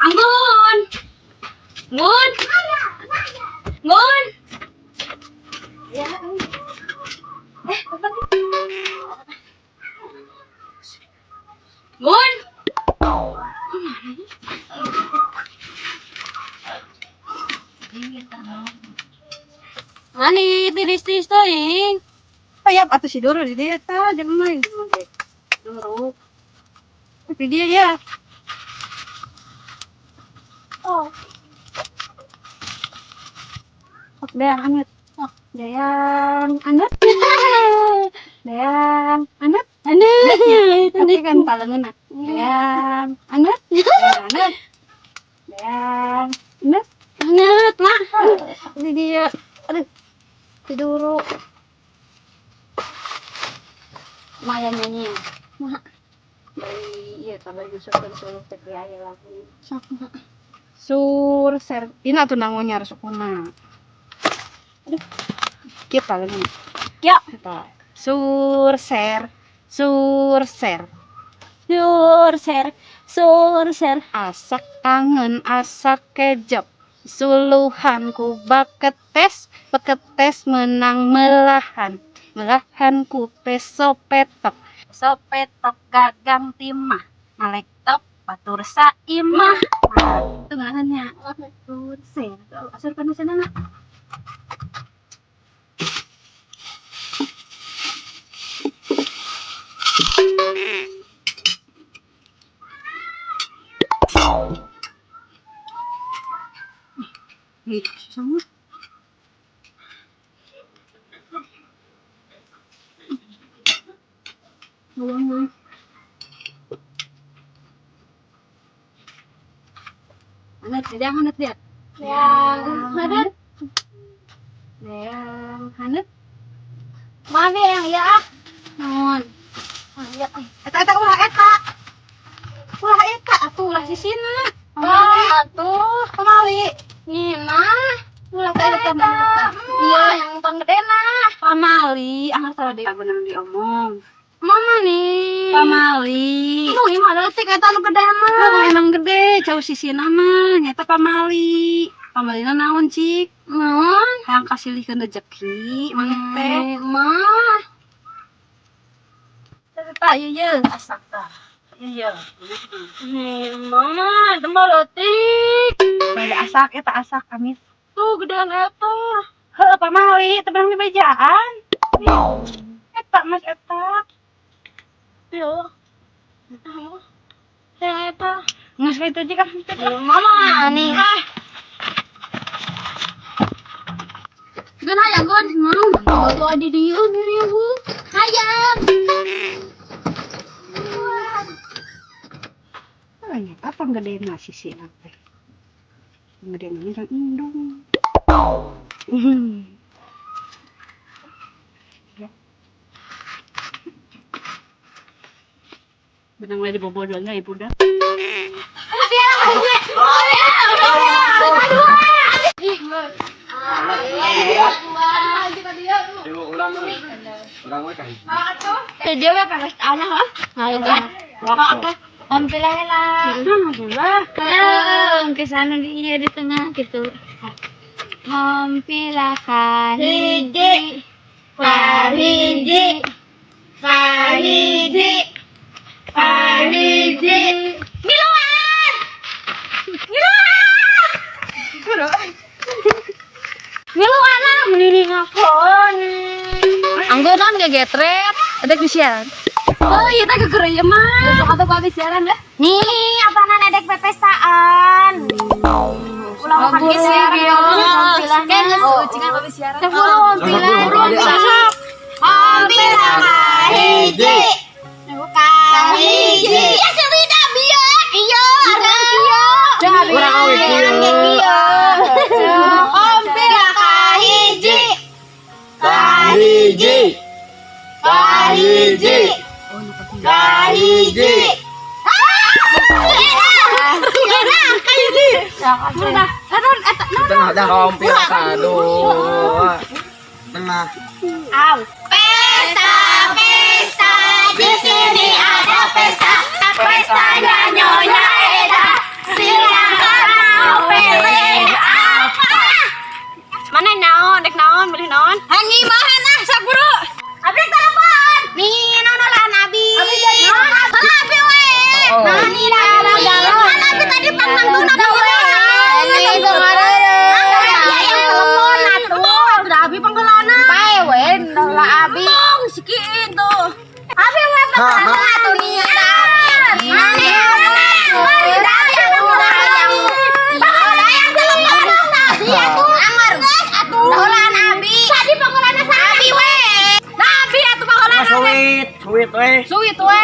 Anggun. Ngun. Ngun. Ya. Eh, apa nih? Ngun. Kemana ya? Mani, tiris-tiris teuing. Ayap atuh si Doro di dieu tah, jangan main. Doro. Di dia ya. Oh. Ok, deang anget. Oh, deang anget. Deang anget. Aneh. Tapi kan palengeuna. Deang anget. Deang anget. Deang anget. Anget lah. Di dia. Aduh. Si Doro. Lumayan nyanyi. Mak. Bari ieu tah, bari usulkeun suluk teh aya lagu. Sok, mak. Sur ser ina tuh nangonyar sukuna. Aduh. Kieu palengeuna. Ya. Eta. Sur ser sur ser. Sur ser, sur ser. Asak kangen, asak kejep, suluhan ku baketes, beketes menang melahan, melahan ku peso petok. Peso petok gagang timah, malek top batur saimah. Nah, itu ngarannya sur ser. Asur kana sana na. Ih, susah mah. Ngomong mah. Anget, tidak anget dia. Yang hanet. Yang hanet. Mana yang ya? Non. Ah, ya. Eta, eta, ulah eta. Ulah eta atuh, ulah sisina. Ah, tuh. Pamali. Nina. Ulah teh eta mah. Iya, yang panggedena. Pamali, anggar salah deui bener diomong. Mama nih. Pamali. Aduh, gimana sih eta nu gede mah? Lu emang gede, jauh sisina mah, nyata pamali. Pamalina naon, Cik? Naon? Hayang kasilihkeun rezeki, maneh teh. Mah. Eta ieu ye, asak tah. Ieu ye. Nih, mama, itu mah leutik. Bada asak eta, asak amis. Tuh, gedean eta. Heuh, pamali, teu beunang dibejaan. Eta mas eta. Yo. Yang eta. Geus kitu aja kan. Mama nih. Ah. Gun hayang, Gun. Mau. Tuh ada di dieu nih, Bu. Hayang. Ay, apa gedena sisina teh? Gedena kan indung. Ya. Benang we dibobodonya ibu dah. Ih, Urang urang we ka hiji. Dia we pepestaan ha. Ayo kan. Om lah. Alhamdulillah. Ke sana di iya di tengah gitu. Hompilakan hiji, kahiji, kahiji, kahiji. Miluan! Miluan! Miluan lah, mendiri ngapon. Anggonan gegetret, ada siaran. Oh iya, tak kegeraya mah. Besok atau habis siaran dah. Nih, apaan edek pepestaan? Ulah makan Kabur, siaran. iya. Kan geus Ucingan habis siaran. Sepuluh hompilan. Hompilan kahiji. Kahiji. Ya selida bieu kieu ada kieu. Urang awe kieu. Hompilan kahiji. Kahiji. Kahiji. Kahiji. Udah, eta Tengah dah kompil kadua. Tengah. Au. Pesta, pesta, di sini ada pesta. Pestanya Nyonya Eda. Silakan. Mana naon, dek naon, beli naon? Hangi mahan ah, sok buru. Abi telepon. Nih, naon lah Nabi. Abi jadi. Salah abi we. Nah, nih lah Kan abi tadi pangmangtung Nabi we. Ini kemarin. Yang telepon atuh. Udah abi panggelana. Bae we, lah abi. Tong sikiin tuh. Abi we panggelana atuh nih. Mana? Mana? Suwit, suwit we. Suwit we.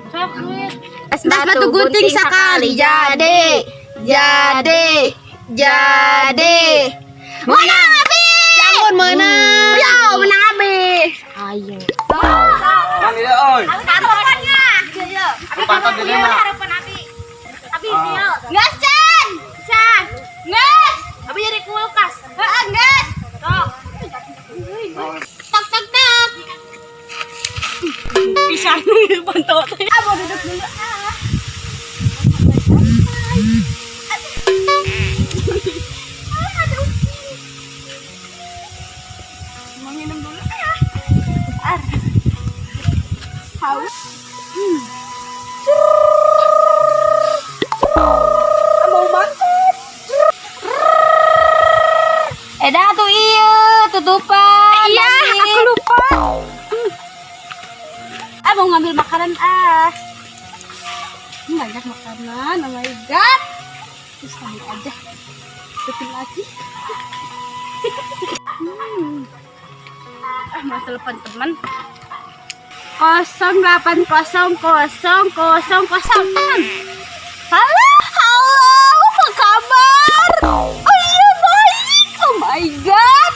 Sok suwit. Es batu gunting sekali jadi. Jadi. Jadi. Menang Abi. Sampun menang. Yo, menang Abi. Ayo. Mang ieu euy. Harapannya. Patah di mana? Harapan Abi. Abi dia. Nges, Chan. Chan. Nges. Abi jadi kulkas. Heeh, nges. Sok. Tok tok tok. Pisang pantot. Ah, mau duduk dulu ah. Mau minum dulu ah. Ah. Haus. Mau makan. Eda tuh iya tutupan. Iya, aku lupa. Ah, mau ngambil makanan ah. Ini banyak makanan, oh my god. Terus ambil aja. Tutup lagi. Ah, mau telepon teman. 08 0 0 0 0. Halo, halo, apa kabar? Oh iya baik. Oh my god.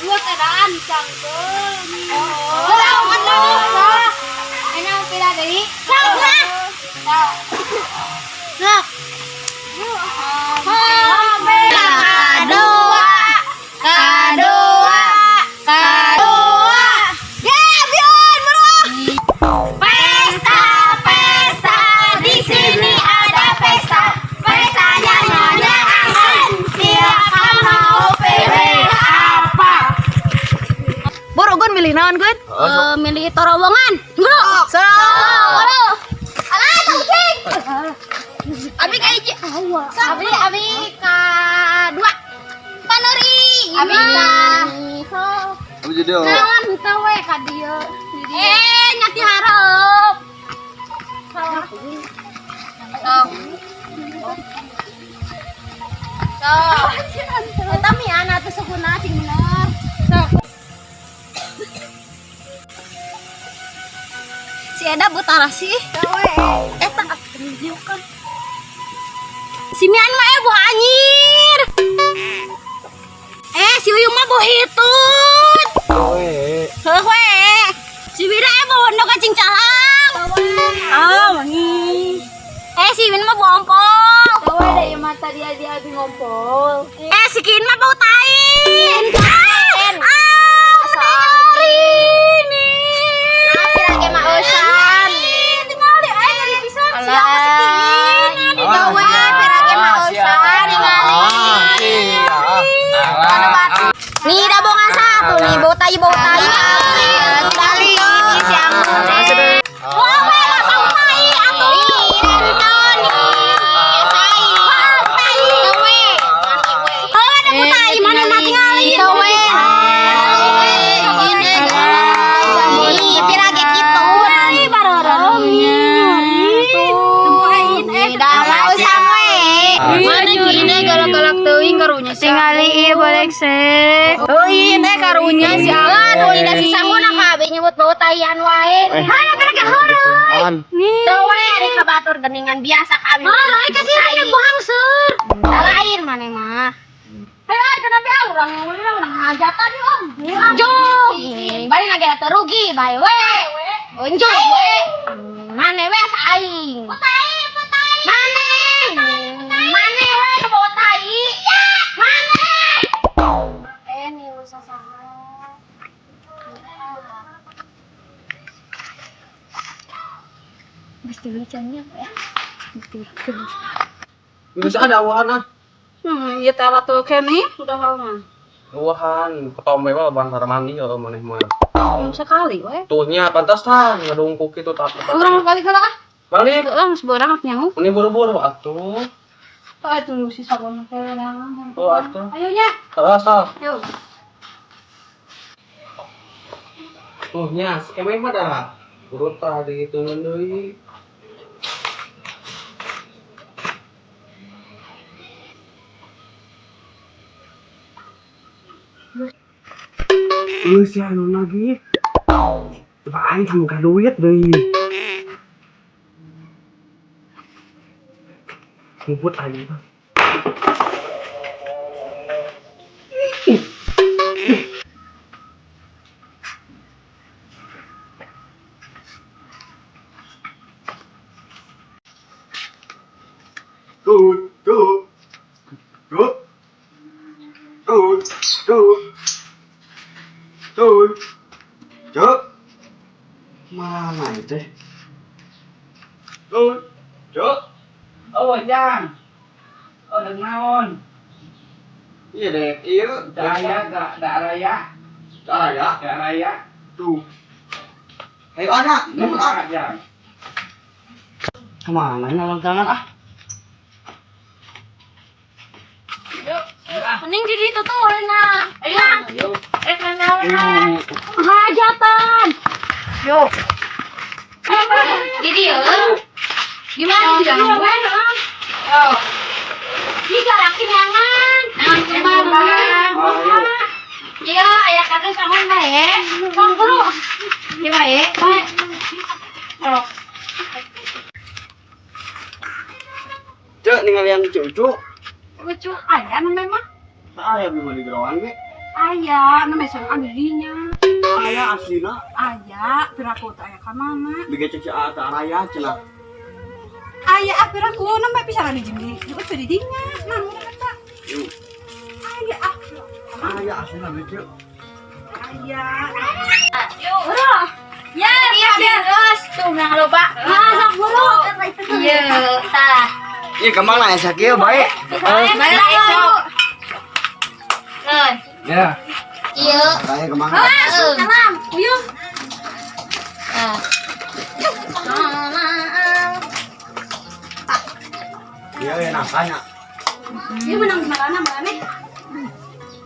Lu tadaan cangkeun. Oh. Oh. Enak pila deui. Sok lah. Sok. Kadua. Kadua. Kadua. Ya, Bion, bro. Pesta, pesta, di sini ada pesta. Pestanya nyonya Anggun. Siapa mau pilih apa? Buru Gun milih naon Gun? Milih terowongan. Bro. Sok. Bro. Alah, tungcing. Abi ka hiji. Abi abi ka dua. Paneri. Abi ka Abi jadi oh. Naon teu we ka dieu. Eh, nyati hareup. Sok. Sok. Eta miana teu suguna cing bener. Sok. Si Eda butara sih. Eta video kan. Si Mian mah buah anyir. Eh, si Uyung mah buah hitut. We. Heuh we. Si Wira bawa endog cing calang. Ah, wangi. Eh, si Win mah buah ompol. Tahu ada yang mata dia dia abi ngompol. Eh, si Kin mah bau tai. Ah, ah, nih. Lagi mah usan. Tinggal nyari pisan si apa si Kin. Digawe pirage mah usan ningali. Ah, Nih dah bongan satu nih bau tai bau tai. Kali ini si Anggun. Wah, we lah bau tai atuh. Wah, tai. Oh, ada bau tai mana na tingali. Nih pirage kitu. Tai barorong nih. Dah mau usan we. Mana gini galak-galak teuing karunya sih. Tingali ieu boleh sek. Oh iya teh karunya si Aduh, ini si Sanggun kabeh nyebut bau taian wae. Mana gara-gara heureuy. Teu we ari ka batur geningan biasa kami. Heureuy ka sih yang buang seur. Lain maneh mah. Ayo, kenapa ya orang orang hajatan om. Jom. Bari lagi teu rugi bae we. Unjuk we. Maneh we asa aing. Tai, tai. Maneh. Maneh we nu bawa tai. Ya, maneh. Eh nih usah sama. Bisa ada awan ah. Ieu teh atuh keneh udah mah. Wuhan, ketombe mah bang mandi ya maneh mah. Sekali we. Tuh nya pantesan ngadungkuk kitu tak. Urang balik heula ah. Balik. Heeh, geus beurang nyangu. Ini buru-buru atuh. Aduh, si sabun teh. Oh atuh. Ayo nya. Heeh, sok. Yuk. Tuh nya, si Kemeng mah dah. Urut tah dihitungan deui. Geus ya anu lagi. Coba aing sama duit deui. Ngumput aing mah. Tuh, tuh. Tuh. Tuh, tuh. Tuh. Tuh. Mana itu? Tuh. Tuh. Oh, Jang. Oh, deung naon? Iya deh, iya. Raya, da raya, Cara ya. da raya. Tuh. Ayo anak, nunggu ah. Kumaha, Jang? Kemana ini tangan ah? Mending di ditu tuh nah. Ayo. Eh, Ayo. Hajatan. Yuk. Jadi ya. Gimana sih? Yo. Jika laki nyangan. Iya, ayah kakek sangun bae. Kang bro. Iya bae. Bae. Cek ningali yang cucu. Lucu aya nu mah. Aya bima di gerawan ge. Aya, nu mesang anu dinya. Aya aslina. Aya, piraku teh aya ka mana? Bige cek ata raya cenah. Aya ah piraku nu mah bisa di jembi. Lucu di dinya. Nah, mun eta. Yuk. Aya ah. Aya aslina lucu. Aya. Bro. Ya, iya, terus tuh nang loba. Masak buru. Iya, tah. Iya kemana ya sakieu bae. Bae esok. Ya. Iya. Raya kemana? Salam. Uyuh. Iya ya nakanya. Ieu menang di mana mana?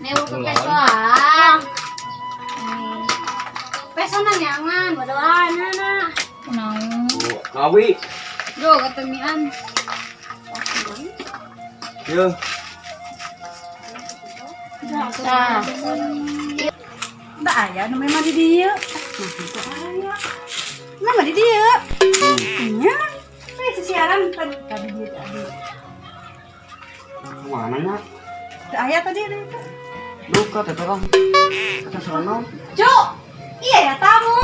Nih buku pesoan. Pesonan nyangan, bodohan na. Tuh, ngawi. Duh, ketemian. Iya. Nah, Mbak aya nu memang di dieu. Nah, itu aya. Nama di dieu. Nya. Eh, sisiaran tadi tadi dia tadi. Kemana nya? Teu aya tadi ada itu. Duka teh orang. Kata sono. Cuk. Iya ya tamu.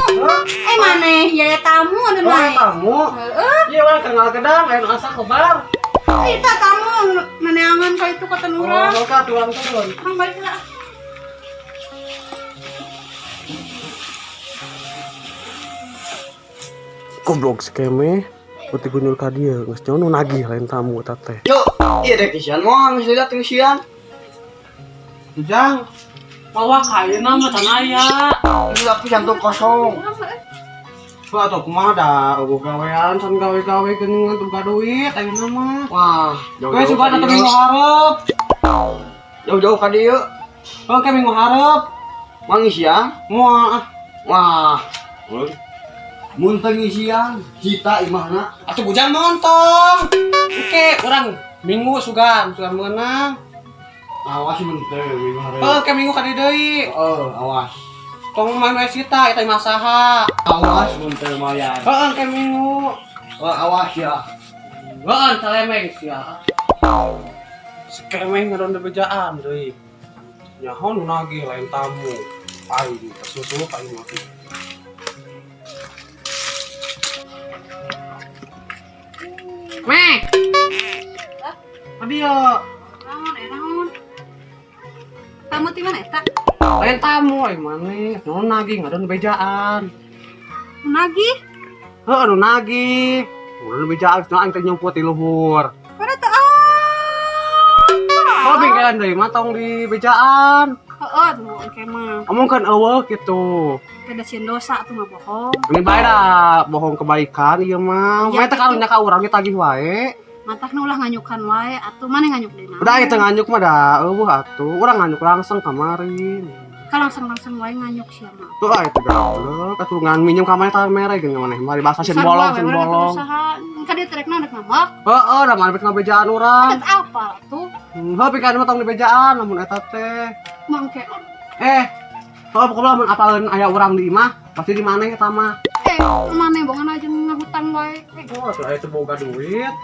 Eh maneh ya ya tamu anu Oh, naik. tamu. Heeh. Iya, wah kenal kedang, aya nu asa kebar. Eta tamu maneangan ka itu ka urang. Oh, ka tuang turun. Urang balik lah. Goblok si Keme. Putih gunyul ka dieu, geus nyono nagih lain tamu eta teh. Cuk, iya deh kisian moal geus lihat kisian. Ujang, mawa kayeuna mah can aya. Ini tapi jantung kosong. Tuh atuh kumaha da eueuh gawean can gawe-gawe geuningan teu boga duit ayeuna mah. Wah, Gue suka atuh minggu hareup. Jauh-jauh ka dieu. Oke minggu hareup. Mang isian. Moal ah. Wah. Mun teu ngisian, kita imahna. Atuh bujang montong. Oke, urang minggu sugan, sugan meunang. Awas mun teu minggu hareup. Oke minggu ka dieu deui. Oh, awas. Tong main we sita eta imah saha. Awas mun teu mayar. Heeh, ke minggu. Oh, awas ya. Heeh, calemeng sia. Si Kemeng ngadon bejaan deui. Nyaho nu nagih lain tamu. Aing tersusul ka imah teh. Mek. Abi ya, Naon eh naon. Tamu ti mana eta? lain tamu aing maneh. Nu nagih ngadon bejaan. Nu nagih. Heeh, nu nagih. Ngadon bejaan cenah aing teh nyumput di luhur. Pada teu apa? Oh, bingkelan deui mah tong di bejaan. Heeh, tuh engke mah. Omongkeun eueuh gitu. Beda sieun dosa tuh mah bohong. Ini bae dah bohong kebaikan ieu mah. Ya, Mah teh karunya ka urang ditagih wae. Matakna ulah nganyukan wae atuh maneh nganyuk deui naon. Udah itu nganyuk mah dah eueuh atuh. Urang nganyuk langsung kamari. Ka langsung-langsung wae nganyuk sia mah. Tuh ah itu gablek atuh ngan minjem ka maneh tah mere geuning maneh. Mari bahasa sieun bolong, sieun bolong. Usaha ka dieu teh rek ngambek. Heeh, da maneh ngabejaan urang. Eta apa tuh? Heuh pikeun mah tong dibejaan lamun eta teh. Mangke. Eh, kalau pokoknya lamun apaleun aya urang di imah, pasti di maneh eta mah. Eh, maneh bongan aja ngahutang wae. Eh, Oh, atuh aya teu boga duit. eh.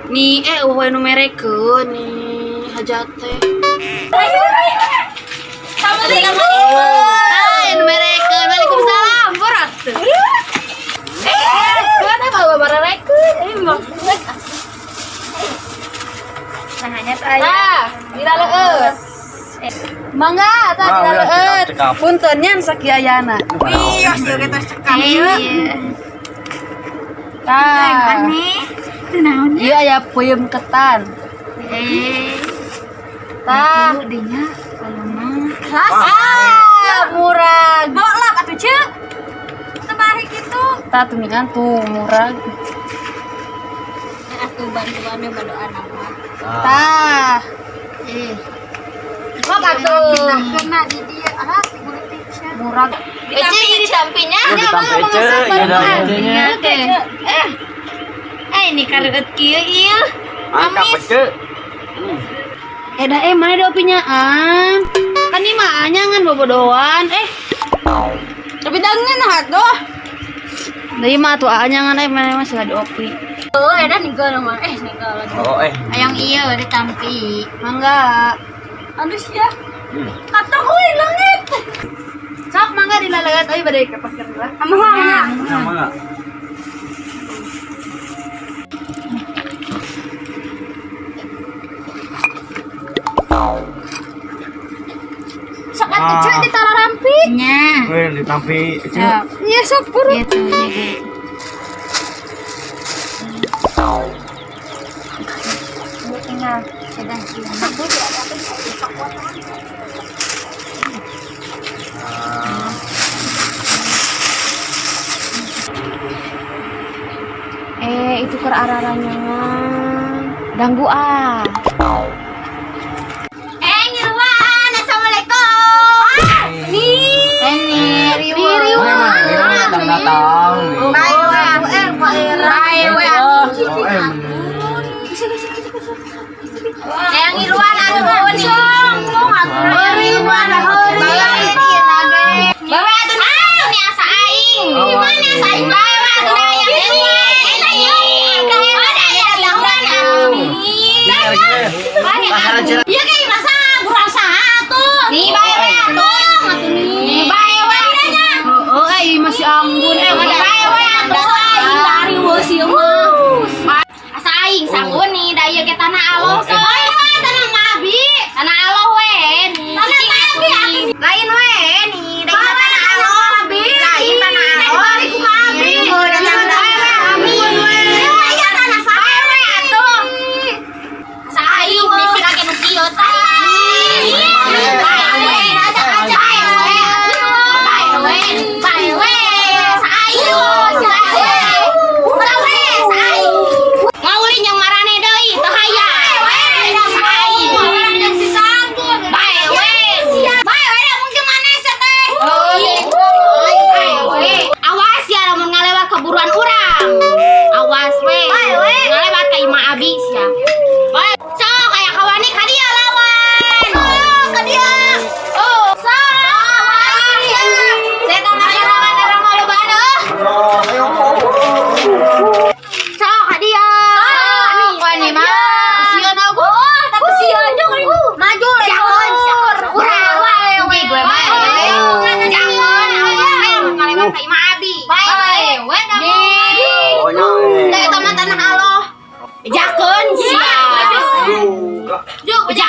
Nih eueuh nu merekeun nih hajat teh. Hai, nu merekeun. Waalaikumsalam. Borat. Eh, kenapa bawa barerekeun? Eh, mah. Nah, hanya saya. Tah, dilaleut. Mangga, tah Ah, dilaleut. cekap. Punten nya sakiayana. Iya, sih kita cekap. Iya. Tah. Aneh. Itu naon? Ieu aya peuyeum ketan. Eh. Tah. Dinya payungna. Ah, murag. Bawa lap atuh, Ceu. Terbalik gitu. Tah tumingan tuh murag. Atuh bantuannya badoan apa? Tah. Eh. Sok atuh. Kena di dia. Ah, digulitin sia. Murag. Ece ini ditampinya. Oh, ditampi Ece, iya dah, Ece-nya. Oke. Eh. Eh, ini kareueut kieu ieu. Mantap, Ece. Eh dah mana diopinyaan? Kan ini mah anyangan bobodoan. Eh. Tapi dangen atuh. Deui mah atuh anyangan mana mah sila diopi. Oh, ada ninggal mah. Eh, ninggal lagi. Oh, eh. Ayang iya ditampi. Mangga. Aduh sia. Kata euy langit. Sok mangga dilalegat euy bade ke pasir lah. Mangga. Sama enggak? Sok atuh Ceu ditararampi. Nya. Weh, ditampi Ece. Iya sok buru. Gitu, gitu. Tinggal sudah Eh, itu keur araranyangan. Ganggu ah. Eh, ngiruan. Assalamualaikum. Nih, riweuh. Datang-datang nih. Bye, we. Bye, we. Oh, eh. Yang ngiruan atuh nih. Riweuh, Bawe atuh nih asa aing. Gimana asa aing bawe atuh aya ini. Eta ieu. Ada aya riweuh atuh. Yuk. Yuk, beja.